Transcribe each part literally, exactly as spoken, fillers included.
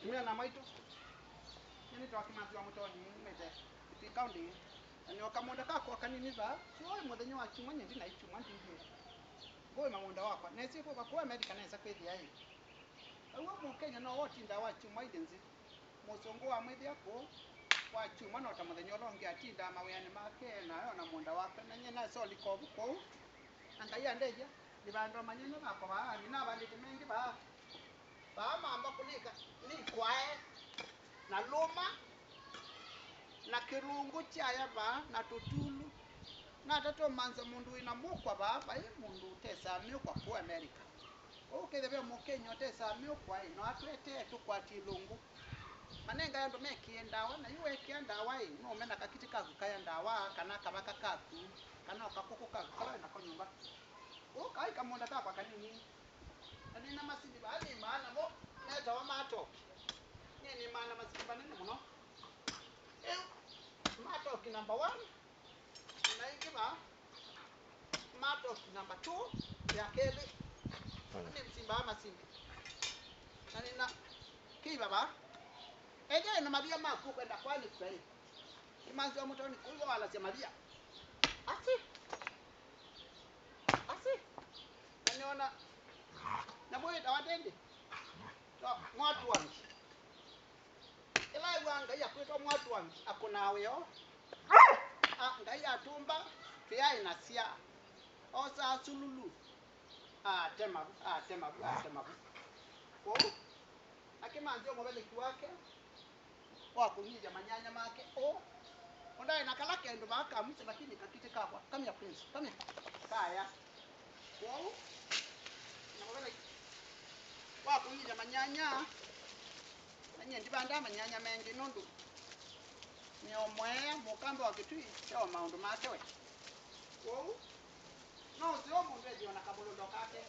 Mĩana maitũ, nyie nĩtawa Kĩmanzi wa Mũtoni, umĩte Kitui County. Na nĩ o kamũũnda kakwa kanini vaa, syoĩ mũthenya wa kyumwa, nyie ndinai kyumwa ndingie. Ngũĩ mũũnda wakwa, nesie kũka kũu America nesa kwĩthĩa ĩ. Ũw'o Mũkenya no wotindaa wa kyumwa ilĩ nzĩ. Mũsũngũ wamwĩthĩa kũu wa kyumwa no ta mũthenya ũla ũngĩ atindaa mawĩanĩ make na e o na mũũnda wake, na nyie nasya ũlika ovu kũu. Na Ngai andethya, nĩvanda o manyanya makwa vaa, nĩnavandĩte mengĩ vaa. Vaa mamba kũlika nĩ kwae, na lũma, na kĩlungu kyaya vaa, na tũtulu. Natato manza mũndũ wĩ na mũkwa vaa, vai mũndũ ũtesaa mĩũkwa kũu America. Ũu kethĩa ve Mũkenya ũtesaa mĩũkwa ĩ, no atwetee tũkwati ĩlũngũ. Manengae andũ mekĩe ndawa, na yu wekĩa ndawa ĩ, no ũme na kakitĩ kaku kaya ndawa, kana kavaka kaku, kana o kakũkũ kaku kala wĩ nako nyũmba. Ũu kaĩ kamũũnda kakwa kanini. Na nĩ na masindi vaa nĩmaa namo metawa matoki. Nyie nĩmaa na masindi manene mũno. Ĩu matoki number one, na ĩngĩ vaa matoki number two ya kelĩ. Nĩsimbaa masindi. Na nĩ na kĩiva vaa. Ethĩa ĩna mavia maku ũkwenda kwanĩkwa ĩ. Kĩmanzi wa Mũtoni kũu walasya mavia. Asi. Asi. Na nĩona nyamũ ĩtawa ndĩndĩ. To, mwatũangi. Ĩla ew'aa Ngai akwĩtwa mwatũangi, akũnaa wĩoo. A, Ngai atũmba twĩaĩ na sya. Osaa sululu. Atema vu, atema vu, atema vu. Kwoou, akĩmanthĩa ũmũveleki wake wa kũnyivya manyanya make ũũ. Ũndaĩ na kala kendũ vaa ka mwiso, lakini kakitĩ kakwa. Come here, Prince. Come here. Kaya. Kwoou, na ũmũveleki wa kũnyivya manyanya, na nyie ndivandaa manyanya mengĩ nũndũ nĩ o mwea mũkamba wa Kĩtui, e o maũndũ make we. Kwoou, no ũseo mũndũ ethĩwa na kamũlũndo kake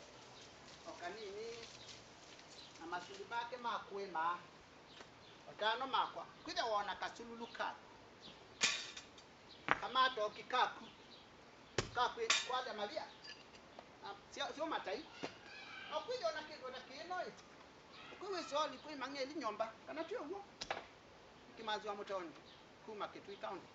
o kanini, na masindi make ma kũĩma. Atano makwa, kwĩthĩa wona kasululu kaku, kamatoki kaku, kakwĩ kwalya mavia, na syo, syo matai. Na kwĩthĩa ona kĩndũ ta kĩĩ no ĩ, ũkwĩwĩsya oli kwĩ mang'eli nyũmba, kana ti ũw'o? Kĩmanzi wa Mũtoni, kuma Kĩtui County.